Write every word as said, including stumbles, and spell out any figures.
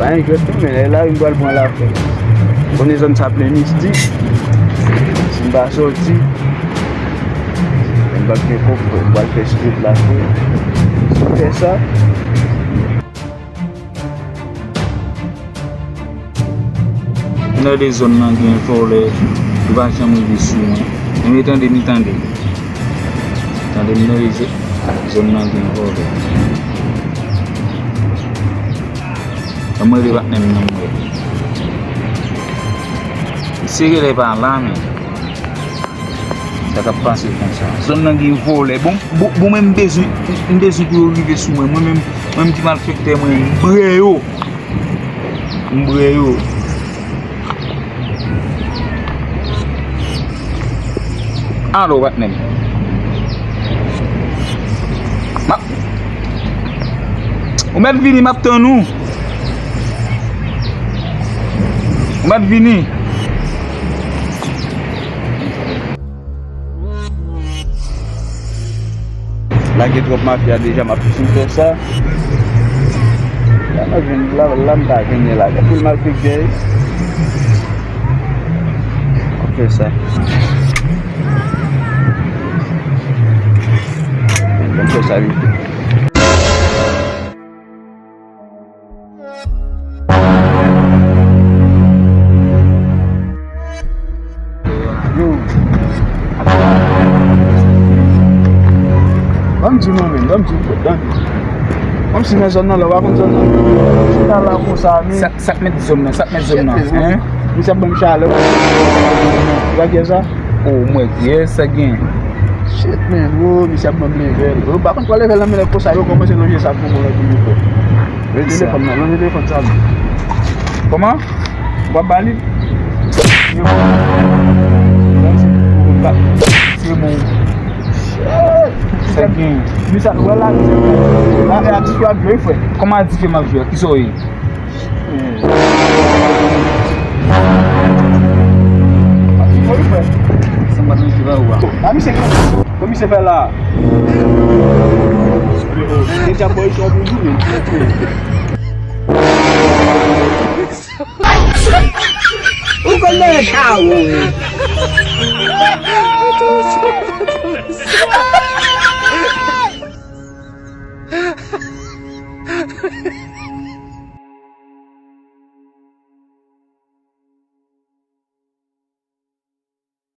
Pa gen jwèt non, men lè lari m pral pran lafè. Konnen zòn sa plen mistik. Si m pa sòti, m pral gen kòb, m pral fè street la frè. Si m fè sa, Nan de zòn nan gen vòlè, yo pa janm rive sou mwen. Men tande, m tande. Tande m nan de zòn nan gen vòlè. Ban m rele patnè m nan m wè. Misye genlè pa la, men. Sa k ap pase konsa? Zòn nan gen vòlè. Bon, bon, bon, men m bezwen, m bezwen pou yo rive sou mwen. Mwen menm, mwen menm ki malfektè, mwen, m brè yo. M brè yo. Alo, patnè m. M ap Ou mèt vini, m ap tann ou. Ou mèt vini. Lage twòp mafya deja, m ap fè sa. La, m ap jwenn, la, la, m ta jwenn lage. Pou l mal fè gèy. M ap fè sa. M ap fè sa, wi. Yo. Ban m di w non, men, ban m di w, ban m di w. Kòmsi nan zòn nan la, w pa konn zòn nan. Chita la konsa, men. Sa, sa k met zòn nan, sa k met zòn nan, hein? Misye ap ban m chalè. Ou pa gen sa? Oh, mwen, yes, sa gen. Shit, man. Oh, misye ap ban m level. Ou pa konn kwa level nan, men lè konsa, yo kòmanse lonje sa pou mwen, pou mwen. Lonje telefòn nan, lonje telefòn sa. Kòman? W ap ba li? Se bon. Shit. Sa gen. Misye, wè la, la, e a di fwa dwe, frè. Kòman a di ke m ap jwe? Kisa w ye? Sa misye fè la. Deja boy sa pou jounen. Ou konn nan chawon.